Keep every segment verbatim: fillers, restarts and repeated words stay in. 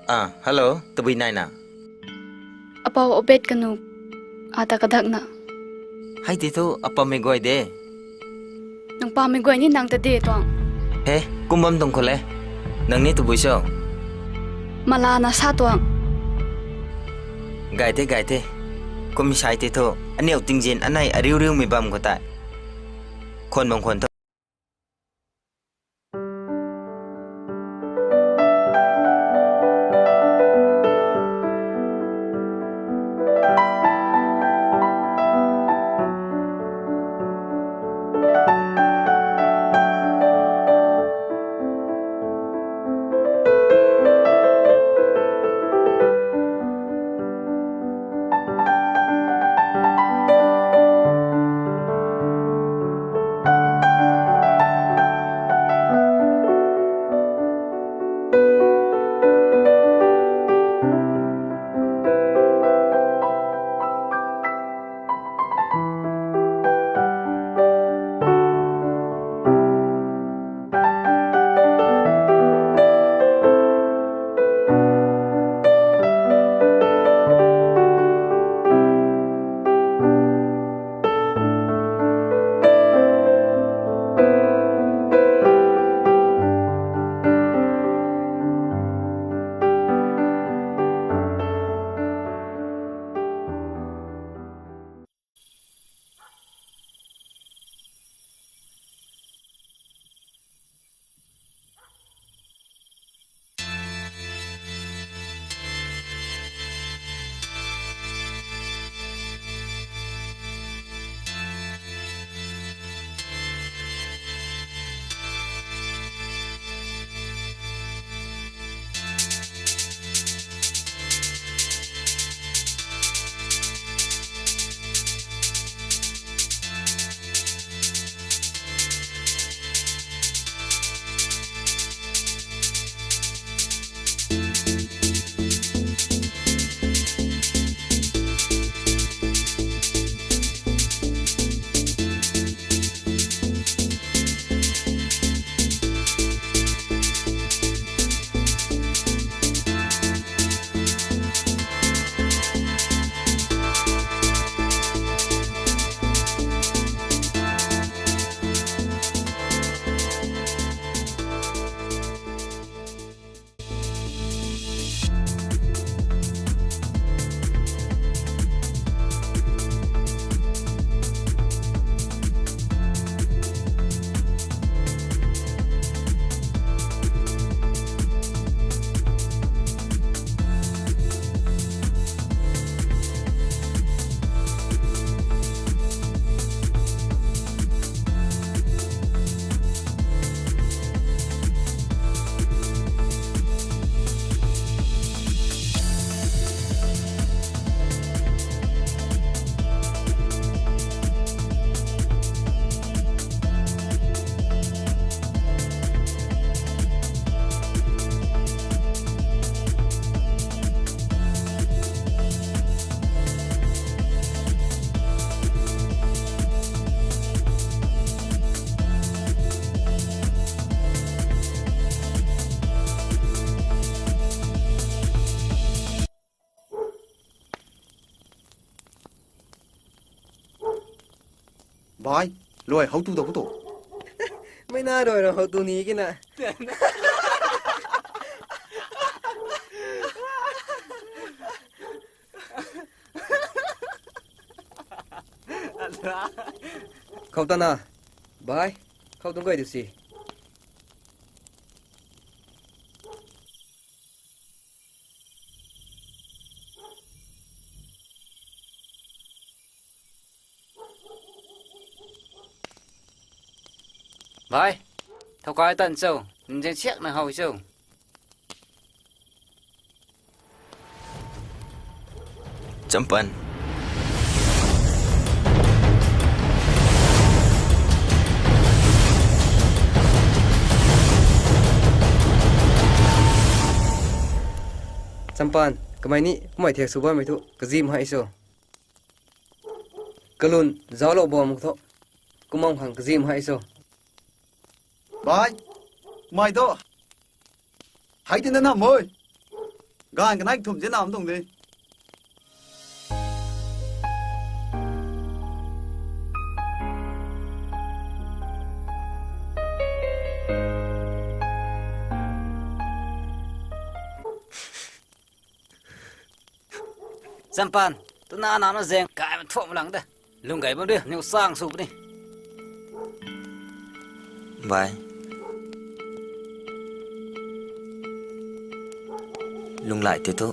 Ah, hello, tabui naina? Apou Obed kanu, ata kadakna. Hei ti thu apammei guay de. Nang pammei guay ni nang ta de tuang. He, kum bam tuang khou le. Nang ni tabui cho? Malana sa tuang. Gay the, gay the. Kum sai ti thu, aniu tingzin anei ariu riumei bam khou tei. Khwan bam khwan tho. Bhai, luai how tu da hu tu. Mei na rui ra how tu ni ki na. Khou ta na. Bhai, khou tuang kai tu si. Bhai, thowkai tan cho, nzian siakna how cho. Champan. Champan, kamei ni, kumei thiak sw bammei thu, kazim hei cho. Kalun, zauclou bam thu, kumang khang kazim hei cho. Bhai, mei tu. Hei tina na moi. Ganv kanei kathumh zi nam tuang de. Champan, tu na na na zeng kai ma thuam lang de. Lung gay bam de, niw sang sw puni. Bai. Lung lai te tu.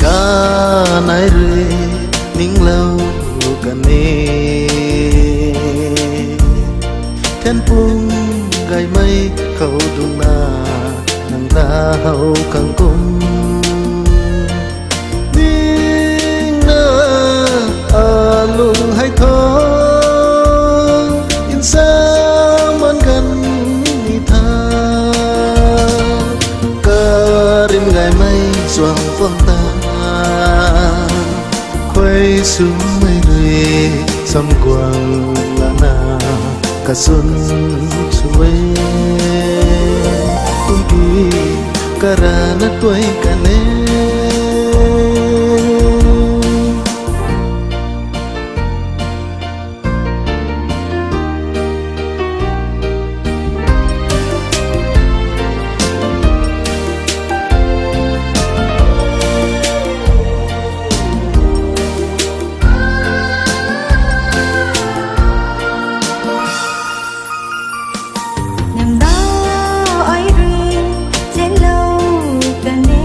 Ganei rui ninglou kan e. Thenpung gaymei khou dungna nang ta how khang kum. Ningna alung hei tho, nsa man kan ni tha. Karim gaymei suang puang ta, khuay swmei rui samguang lana kasun sw e. Kumki karana tuai kan e. Nang da ai rui zilou kan e.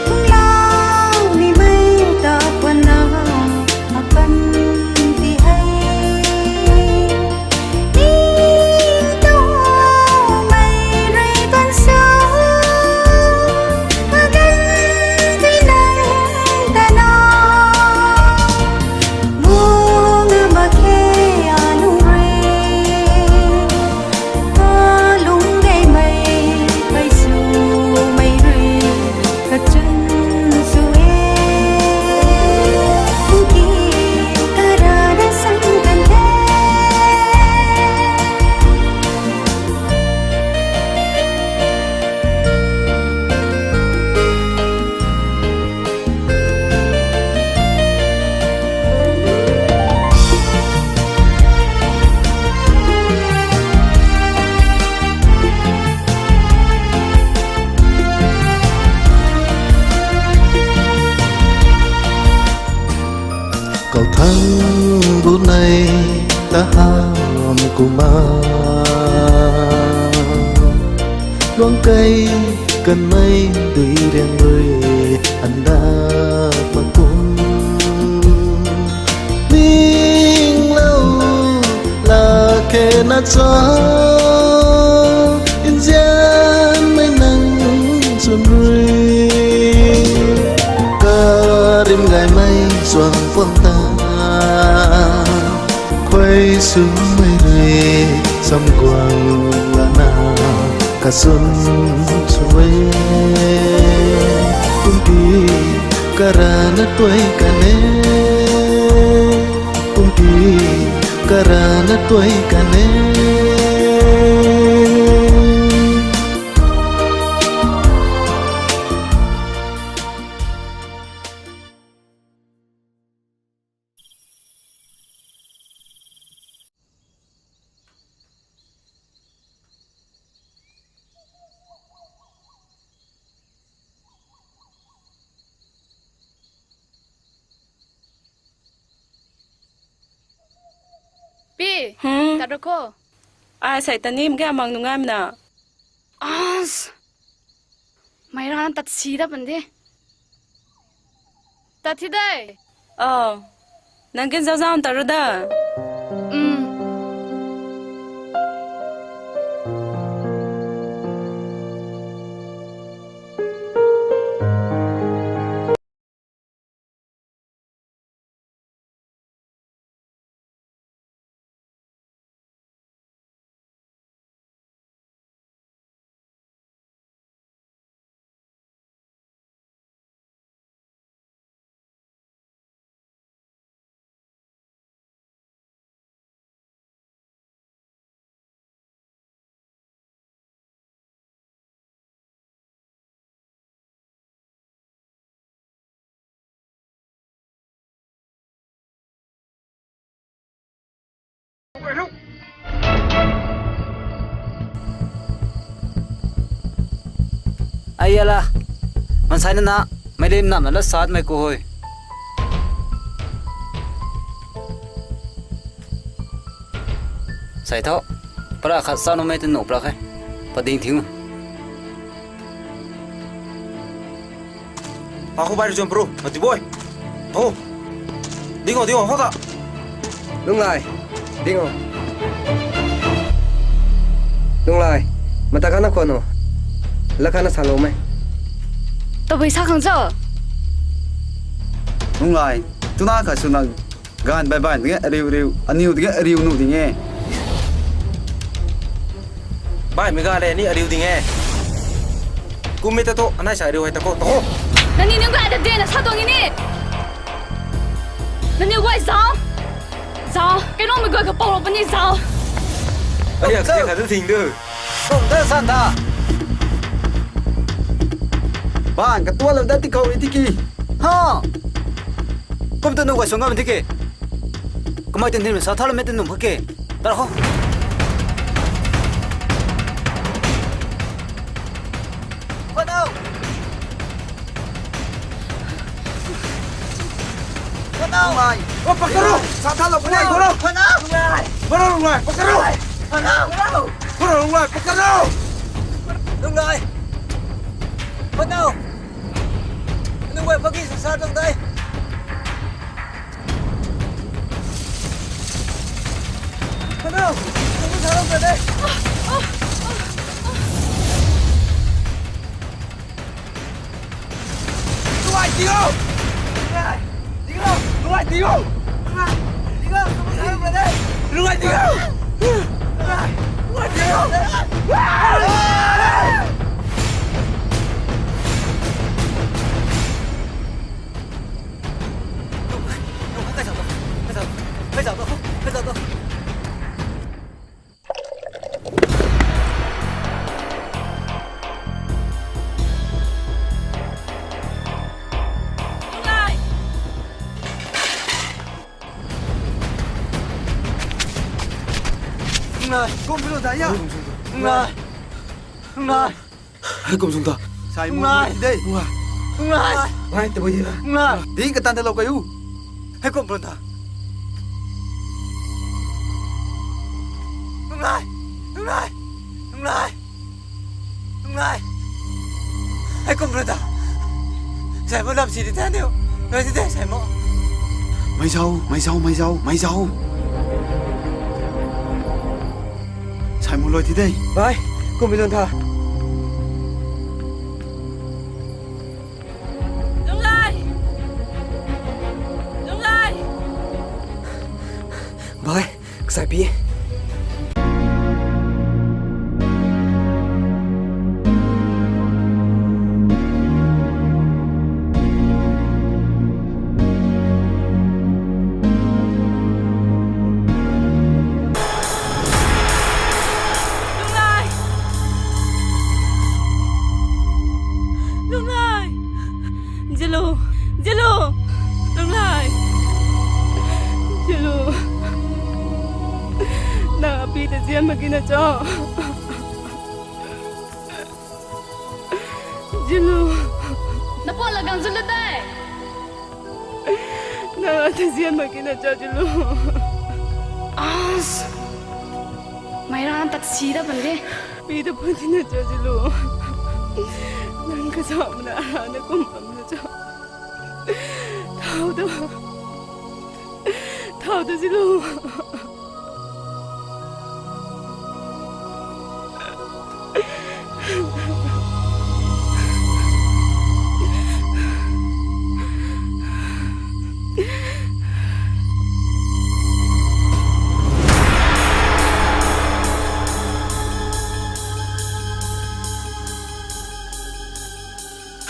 Kung lang ni mei ta kwan na apan ti hei. Ning tumei rui kan sa, kagan tui nang ta na. Mung na ma khe alung rui, alung gaymei, kai swmei rui, kachun sw e. Kumki karana sang kan the. Kau thang bu nei ta ham kumna, luang kei kanmei dui riang rui andak ma kum. Ni Cha, nzianmei nang chwn rui, karim gaymei chuang puang ta, khuay swmei rui, samguang lana, kachwn sw e. Kumpi karana tuai kan e, kumpi karana tuai kan e. Pi, hmm? Tat ru kho. Ai, sei ta nim ke amang nungai mna. As! Mei rana tat si da pan de. Tat thi de. Oh, nang ken zau zau tat ru da. Um. Ai yala, mansei na na, mei lim nam na la sat mei ku hui. Sai tho, para khat sa nu mei tu nu pra khe, pading thing. Ako bai rui chwn pru, mati boy. Ho. Ding o, ding o, ho ta. Lunglai, ding o. Lunglai, mata kana khwan o. La kana salou mei. Tabui sa khang cho? Lunglai, tuna kha suna gan bai bai ding e, ariu riu, aniu ding e, ariu nu ding e. Baihmei ga le ni ariu ding e. Kummei ta tho, anai sa ariu hei ta kho, ta kho. Nangniw ning guay ta dena sa tuang ni. Nangniw guay zau. Zau. Kainuangmei guay kapou lou puni zau. Ai ya, kha tu thing du. Kum ta san ta. Bang, katuan lam dat ti khou ni tiki. Ha. Kum ta nu guay sung ngam tiki. Kamei tin tin sa thau lam e tin num kha ke. Dar ho. Khwanau! Khwanau! Lunglai! Oh, pakaro! Sa tha lo, khwanau! Khwanau! Khwanau! Khwanau, Lunglai! Pakaro! Khwanau! Khwanau, Lunglai! Pakaro! Lunglai! Khwanau! Lunglai, paki sa sa tuang dai! Khwanau! Kum sa lo, khwanau! Lunglai, tiu! Lunglai, tiu! Lunglai, tiu! Lunglai, tiu! Lunglai, tiu! Lunglai, tiu! Lunglai, kum pilo da ya. Lunglai. Lunglai. Hei kum sung ta. Sai mu. Lunglai. Dei. Lunglai. Lunglai. Ngai, tabui di la. Lunglai. Di katan ta lo kayu. Hei kum pilo da. Lunglai. Lunglai. Lunglai. Lunglai. Hei kum pilo da. Sai mu lam si di ta niu. Ngai di de sai mu. Mei zau, mei zau, mei zau, mei zau. Loi thi de. Bai, kumbi lun tha. Lunglai! Lunglai! Bai, kasai pi. Lunglai! Lunglai! Zilu! Zilu! Lunglai! Zilu! Nang api ta zian mak kina cho? Zilu! Napo lagang zilu dai! Nang ata zian mak kina cho, Zilu? As! Mei ran tat si da ban de. Pi ta pun tina cho, Zilu? Nang kazauh mana rana kum bam na cho? Thau ta. Thau ta, Zilu.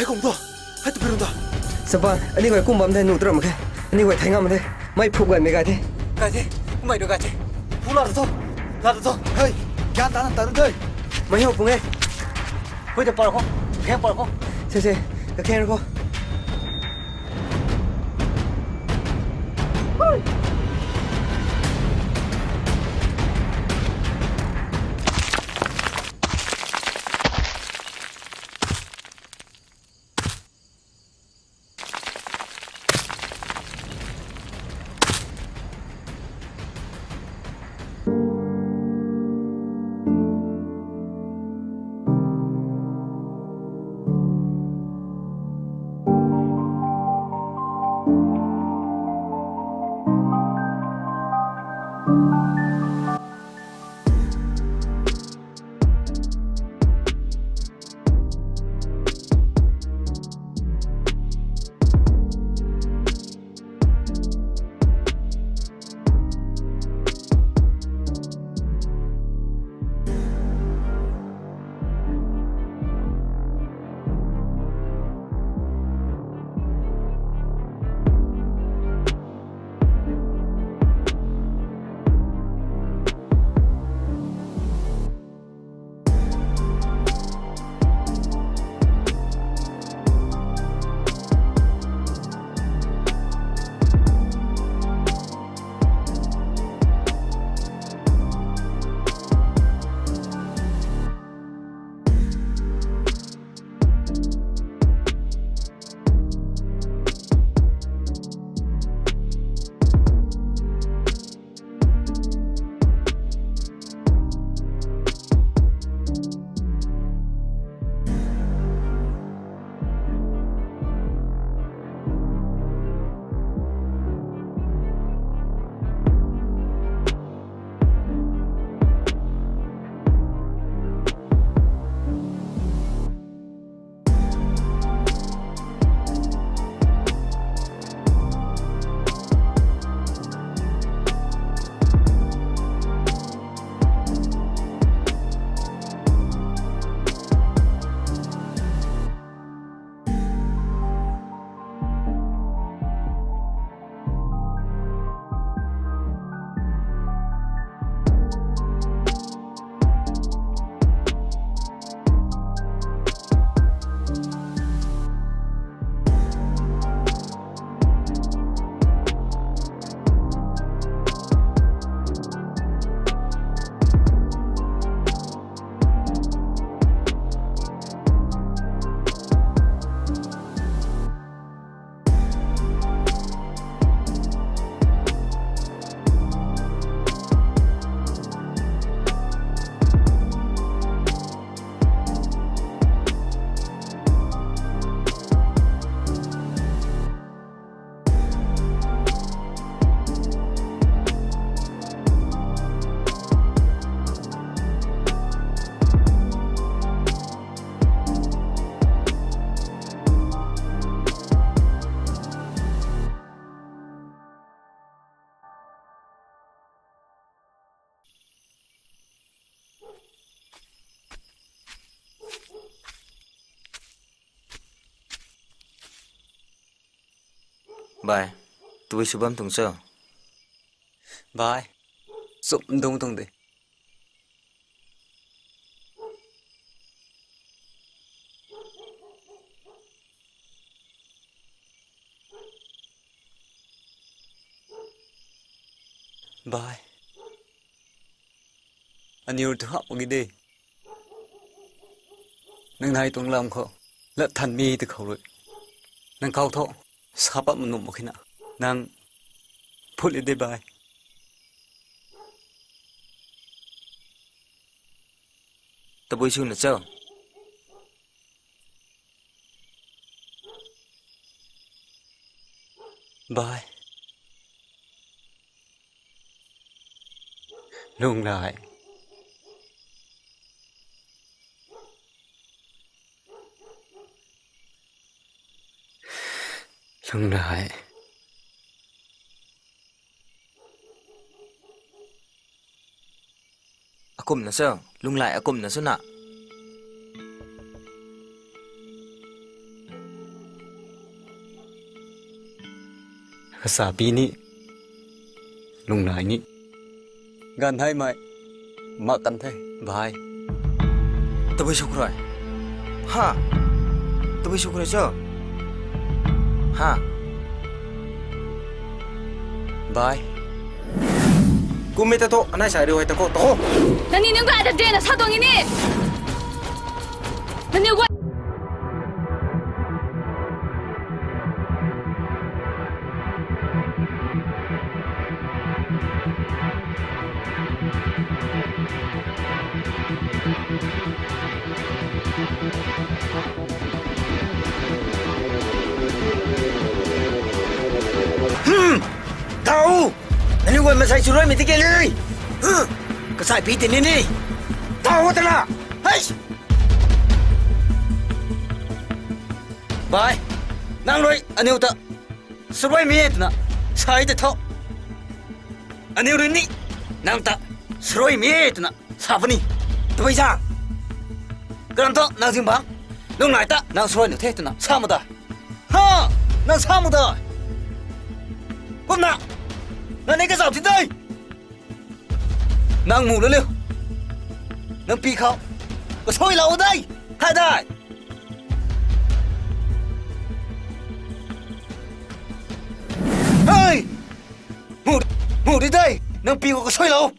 Hei kum tu, hei tu pi run ta. Saban, ani guay kum bam de, nu tu ram khe. Ani guay thei ngam de. Mei phup gaymei gay the. Gay the, kummei tu gay the. Phu la tu tho, la tu tho. Hei, gyan ta na ta ru de. Mei ho pung e. Hui de par kho, khe par kho. Se se, ka khe kho. Bai, tabui sw bam tuang cho? Bai, chum dung tuang de. Bai, aniu tu hap gi de. Nang nai tuang lam khou lat than mi tu khou rui, nang kau thu sa pat manum mak khe na. Nang phut li de bai. Tabui sw na cho? Bai. Lunghlaic. Lunghlaic. Akumna cho, Lunghlaic akumna cho na? Kasapi ni, Lunghlaic ni ganv heimei mak kan the, bai. Tabui sw khou rui? Ha? Tabui sw khou rui cho? Ha? Bai. Kummei ta thu, anai sa riu hei ta khou, ta khou. Nangniw nunc guay ta dena sa tuang ni. Nangniw guay. Hmm! Tau! Nangniw guay masei swruaimei tiki ni? Hmm! Kasaipi tini ni? Tau tana! Hei! Bai, nang rui aniu ta swruaimei e twna sa tei tho. Aniu rui ni nang ta swruaimei e twna sa puni. Tabui zaeng, karam thu nang zingbangc Lunghlaic ta nang swruai nuh the twna sa mak dai? Ha! Nang sa mak dai? Kumna, nang ni kazauh ti de. Nang mu lou liu. Nang pi khou kasui lou de. Thay dai. Hei! Mu, mu di de. Nang pi khou kasui lou.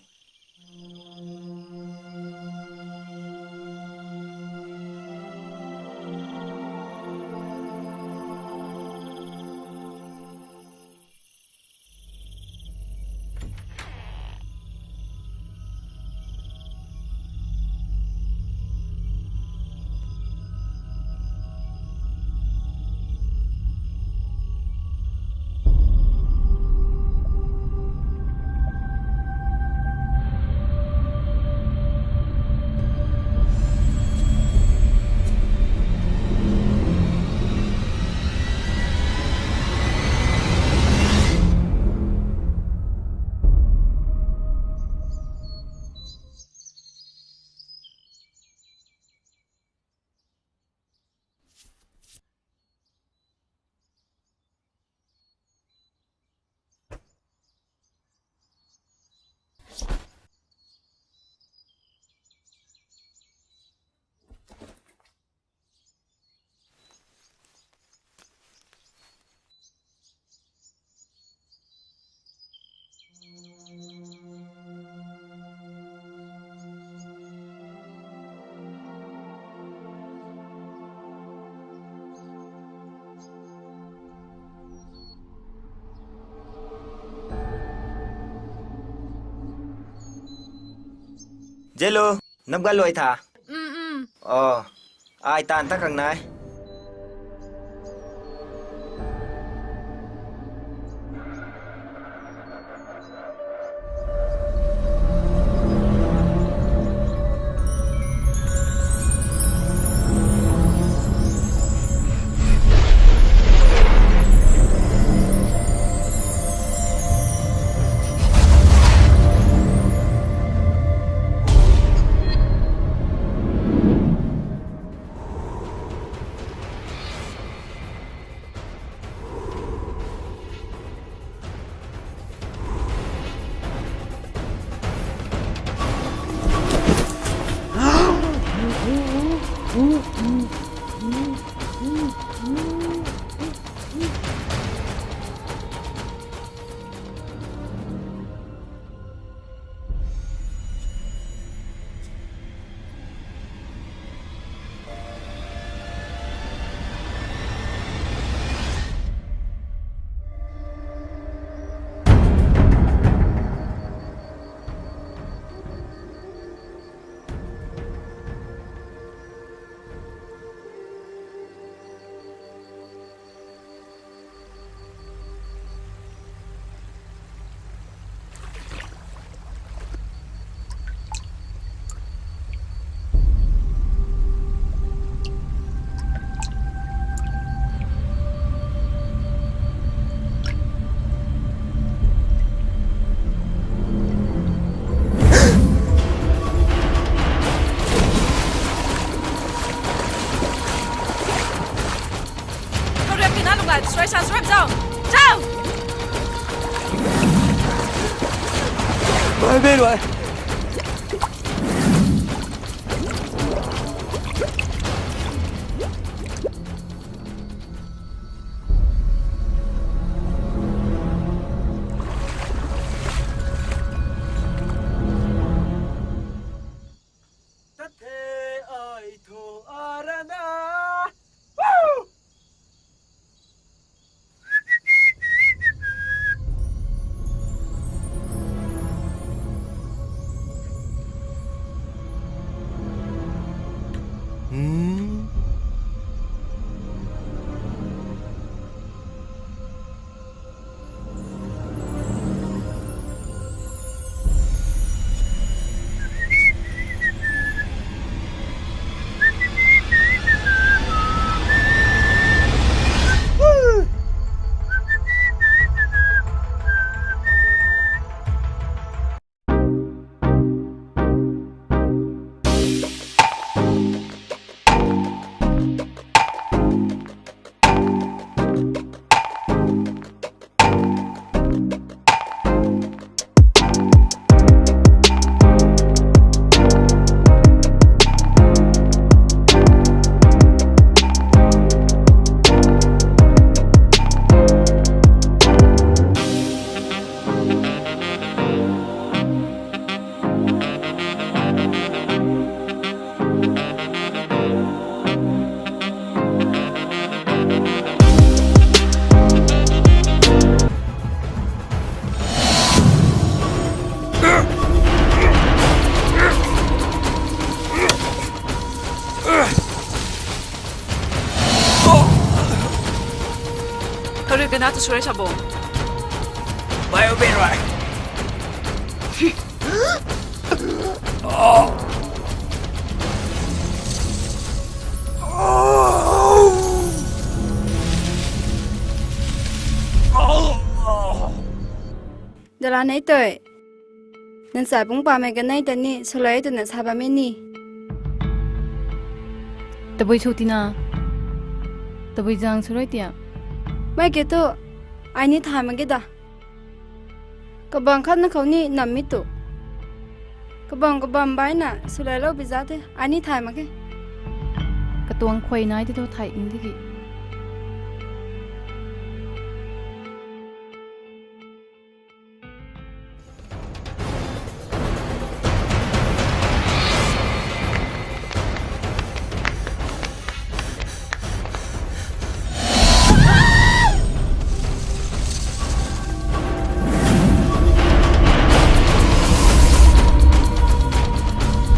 Zelo, nap galuai tha? Mm, mm. Oh, ai taanv ta khang nai. Kariak tina lung lai, suai san suai zau. Zau! Bai bei rui. Tat the ai thu arana. Woo! Hmm. Kariak tina tu suai sa bo. Bai o ben rui. Dala nei tei. Nang sai pung pamei kanei ta ni, swlai twna sa bammei ni. Tabui sw tina. Tabui zang sw rui tia. Mei ke tu, ai ni thay mak ge da. Kabang khat na khou ni nam mi tu. Kabang kabam bai na, swlai lou bi za the, ai ni thay mak ge. Katuang khuay nai ti tu thay ng tiki.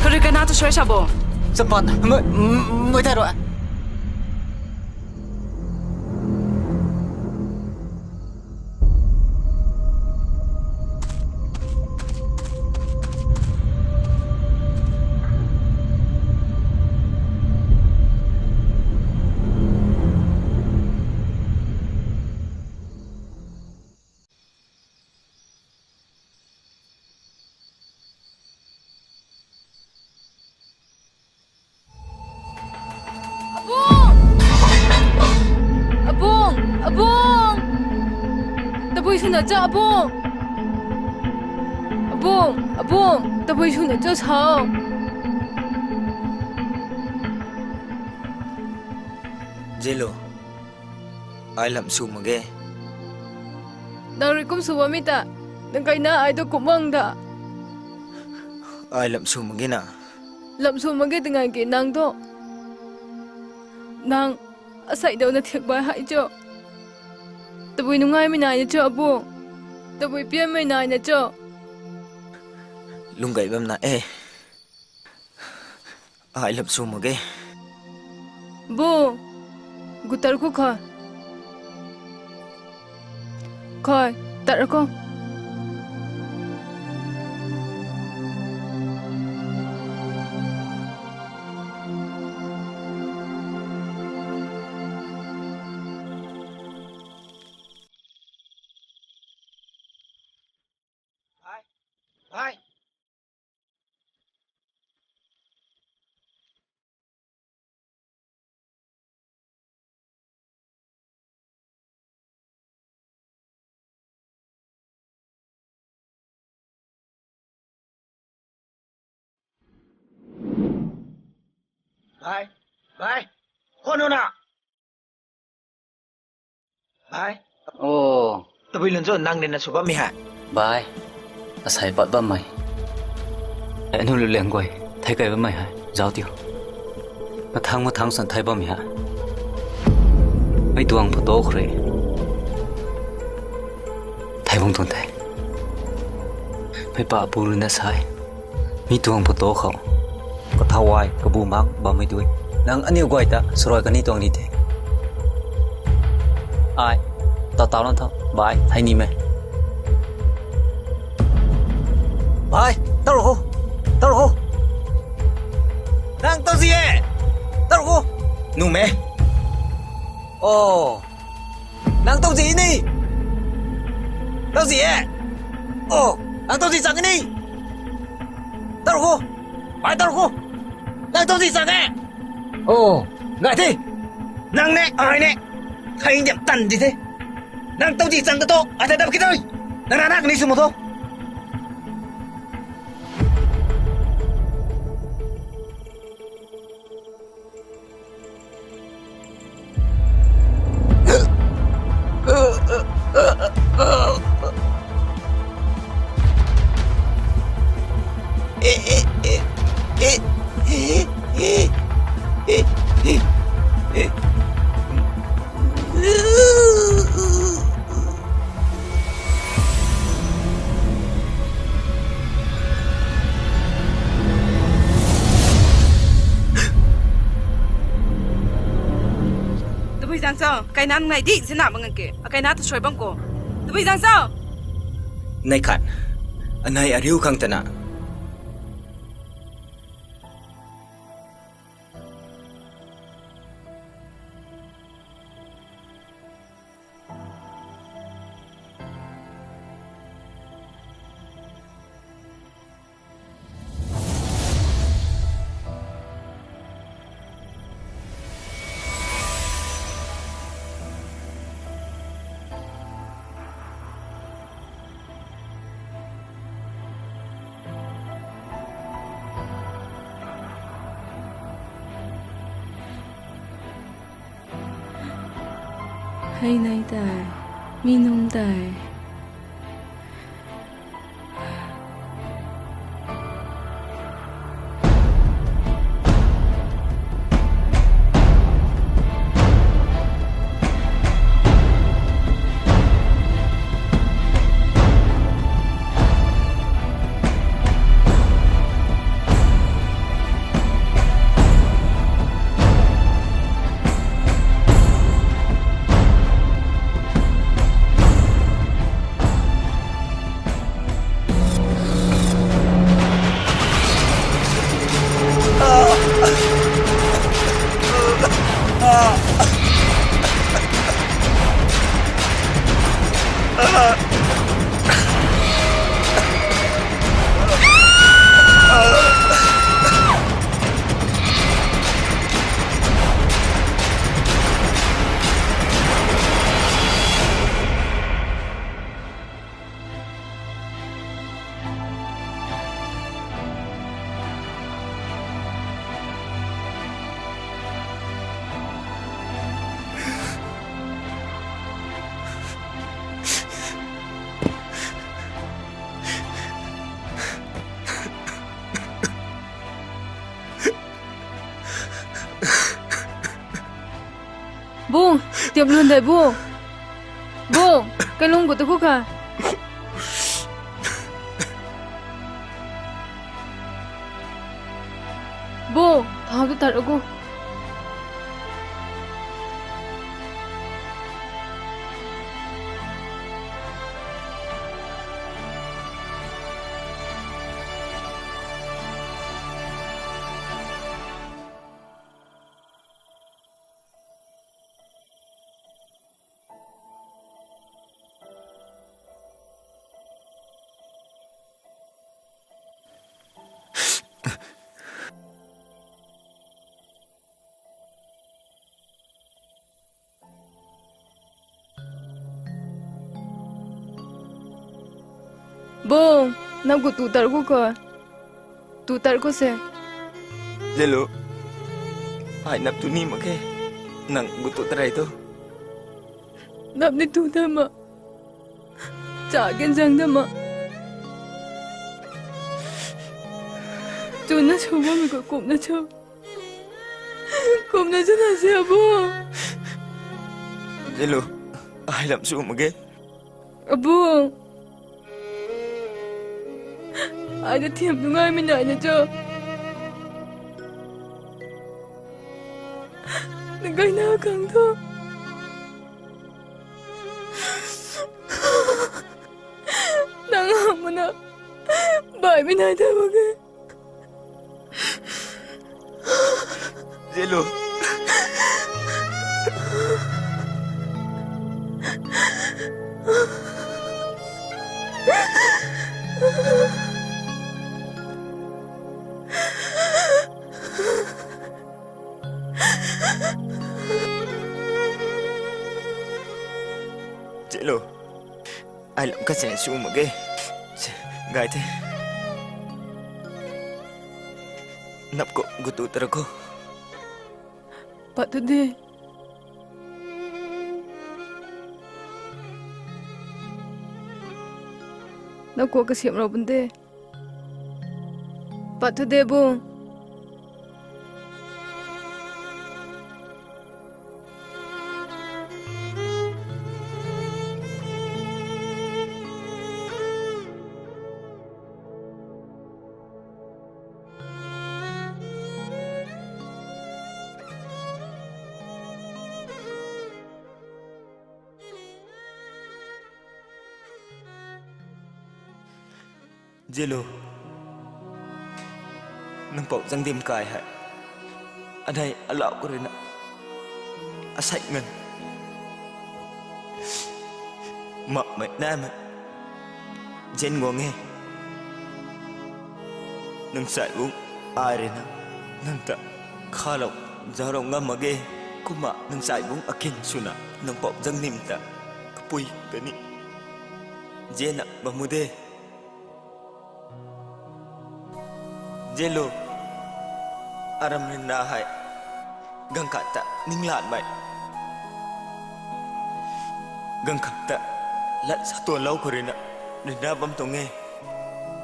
Kariak tina tu suai sa bo. Chapan, mui, mui thay rui. Abung! Abung! Abung! Tabui swna cha, Abung! Abung! Abung! Tabui swna cha sao! Zelo, ai lam sw mak ge. Nang rui kum sw bammei ta, nang kaina ai tu kum mang da. Ai lam sw mak ge na. Lam sw mak ge tei nganv ki nang tu. Nang asei dau na thiak bai hei cho. Tabui nungaimei nai na cho abu. Tabui pianmei nai na cho. Lung gay bam na e. Ai lam sw mak ge. Bu, gu tar khou kha. Khoi, tar khou. Bhai, bhai. Bhai, bhai, khou nu na. Bhai. O. Tabui lun cho nang ni na sw bammei hei. Bhai. Asei pat bammei. Anu lu leng guay. Thei kai bammei hei. Zauc tiu. Mathang mathang san thei bammei hei. Mei tuang photo khou rui. Thei bung tuang the. Mei pa pu rui na sai. Mi tuang photo khou. Kathau ai, kabu mang, bammei dui. Nang aniu guay ta, sarui kani tuang ni the. Ai, ta tau lan tho, bhai, thei ni me. Bhai, tau ru khou, tau ru khou. Nang tau zi e, tau ru khou. Nu me. O. Nang tau zi ni. Tau zi e. O, nang tau zi chang ni. Tau ru khou. Ai tau ru khou. Nang tau zi chang e. O, ngai the. Nang ne, ai ne. Thei diam tan di the. Nang tau zi chang ta tho. Ai ta dap ki tui. Nang na na kani sw mak tho. Tabui zang cho, kaina nai di, zina bang ke, a kaina ta sui bam khou. Tabui zang cho. Nai khat, anei ariu khang tana. Hei nai tei, mi nunc tei. Bung, tiam lun dei bung. Bung, kai lung gu tu ku ka. Bung, thau tu tat gu. Bung, nang gu tu tar gu ko. Tu tar gu se. Zelu, ai nap tu ni mak khe. Nang gu tu tarai tu. Nap ni tu ta ma. Cha gen zang ta ma. Chuna sw bammei kou kumna cho. Kumna chuna se abu. Zelu, ai lam sw mak ge. Abu. Ai ta thiam tu ngaimei nai na cho. Nang kai na khang thu. Nang hamh mana. Baihmei nai ta mak ge. Zelu. Zelu. Ai lam kasen sw mak ge. Se, gay the. Nap khou gu tu tar gu. Pat tu de. Nap khou kasiam rau bun de. Pat tu de bung. Zelu, nang pou zangdim kai hei. Anei alau khou rui na. Asei ngan. Makmei naimei. Zen guang e. Nang sai bung ai rui na. Nang ta khalou, zauclou ngam mak ge. Kumna nang sai bung akin swna. Nang pou zangdim ta. Kapui kani. Zen na bam mu de. Zelu, aram rina hei, ganv khat ta ninglatmei. Ganv khat ta lat sa tuanlou khou rui na, rina bam tuang e.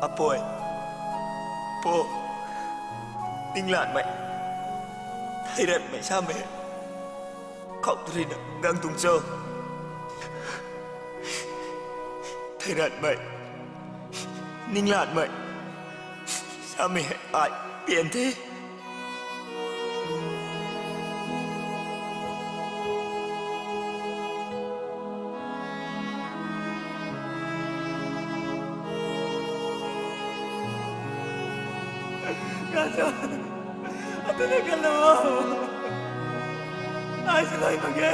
Apui, pu, ninglatmei, theiratmei samei. Khou tu rui na gang tuang cho. Theiratmei, ninglatmei, samei hei ai pian the. Gacha, atu na kalou. Ai salai mak ge.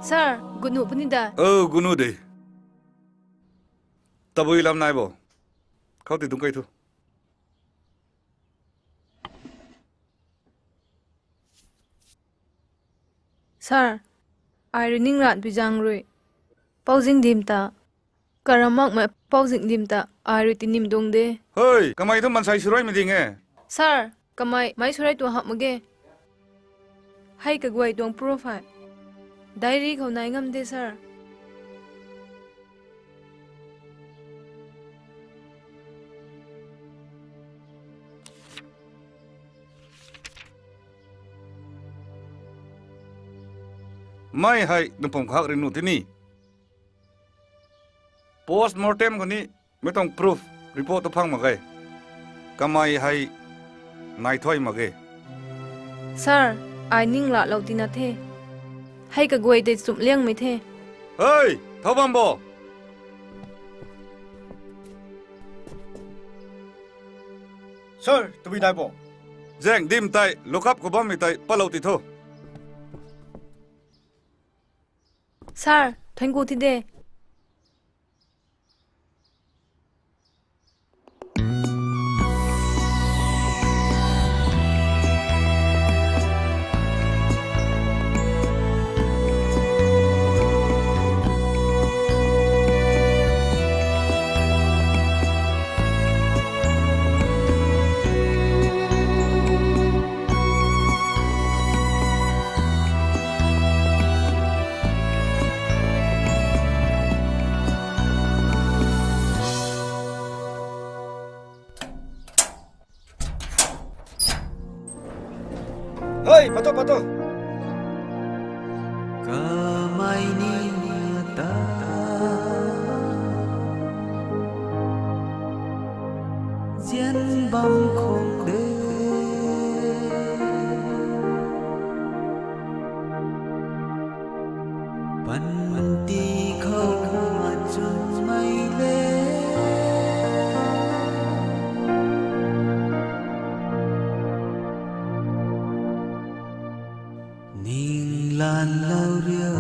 Sir, gunu puni da. Oh, gunu de. Tabui lam nai bo. Khou ti dung kai thu. Sir, ai rui ning lat pui zaeng rui Pou Zingdim ta, karam makmei Pou Zingdim ta ai rui tinim tuang de. Hei, kamei thu mansei swruaimei ding e. Sir, kamei meic swruai tuang hamh mak ge. Hei kaguay tuang proof hei diary khou nai ngam de, sir. Mei hei nang pum khak ri nuh tini. Post mortem khou ni mei tuang proof report tu phang mak ge. Kamei hei nai thuay mak ge. Sir, ai ning latlou tina the. Hei kaguay tei chumh liangmei the. Hei, thau bam bo. Sir, tabui dai bo. Zangdim tei lockup khou bammei tei patlou ti tho. Sir, thank you thi de. Hei, pato, pato. Kamei ni ta zian bam khang de. Panty khou machunmei le. Ning lanlou riu.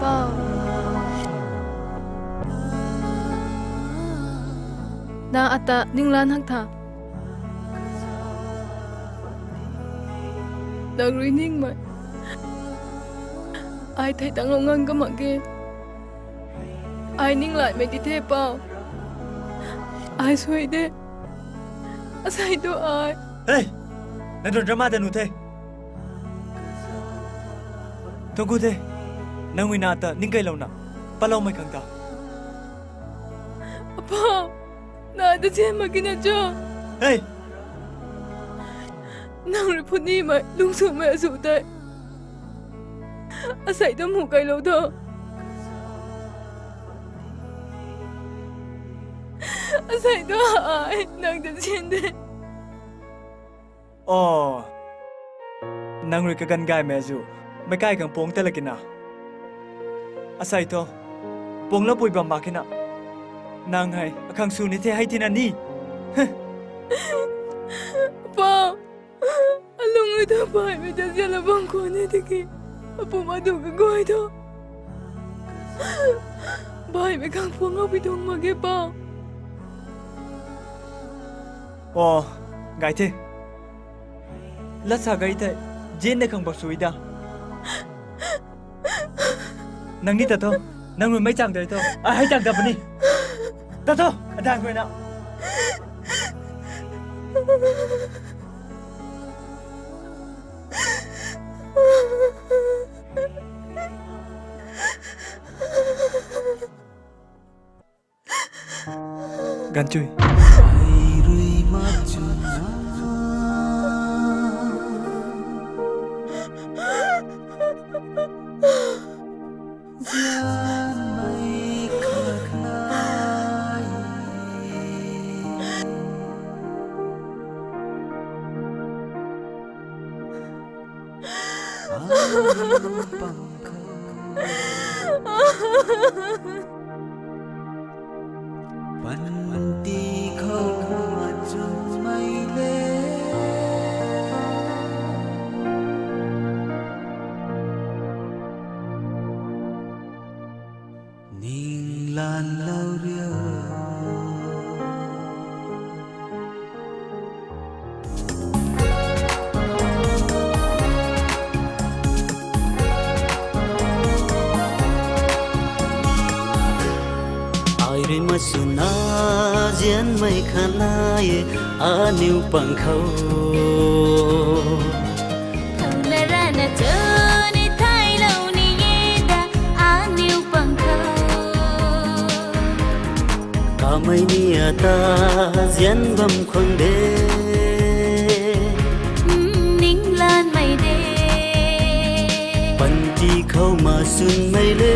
Pou. Na ata ninglan hak tha. Nang rui ningmei ai thei tang lou ngang ka mak ge. Ai ninglatmei di the, Pou. Ai sui de. Asei tu ai. Hey! Nang tuang drama ta nu the. Thangc ku the. Nang rui na ta ningkailouna patloumei khang ta. Apou, na ta zian mak kina cho. Hey! Nang rui phunimei lungsumei azu tei asei tu mu kailou tho. Asei tu ai nang ta zian de. O, nang rui kaganv gaymei azu meic kai khang puang ta la kina. Asei thu puangloupui bam mak kina. Nang hei akhang sw ni the hei thina ni. Pou, alung rui thu baihmei ta zianlou bam khwan e tiki, apum adu kaguay thu baihmei khang puangloupui tuang mak ge, Pou. O, gay the. Lat sa gay the, zian de khang bak sui da. Nang ni ta tho, nang rui meic chang tei tho, ai hei chang ta puni. Ta tho, adan khou na. Ganvchui. Panty khou machunmei le. Ninglanlou riu. Ai rui masuna zianmei khat nai e, aniu pang khou. Thouna rana chuni thailou ni e da, aniu pang khou. Kamei ni ata zian bam khwang de. Ninglanmei de. Panty khou machunmei le.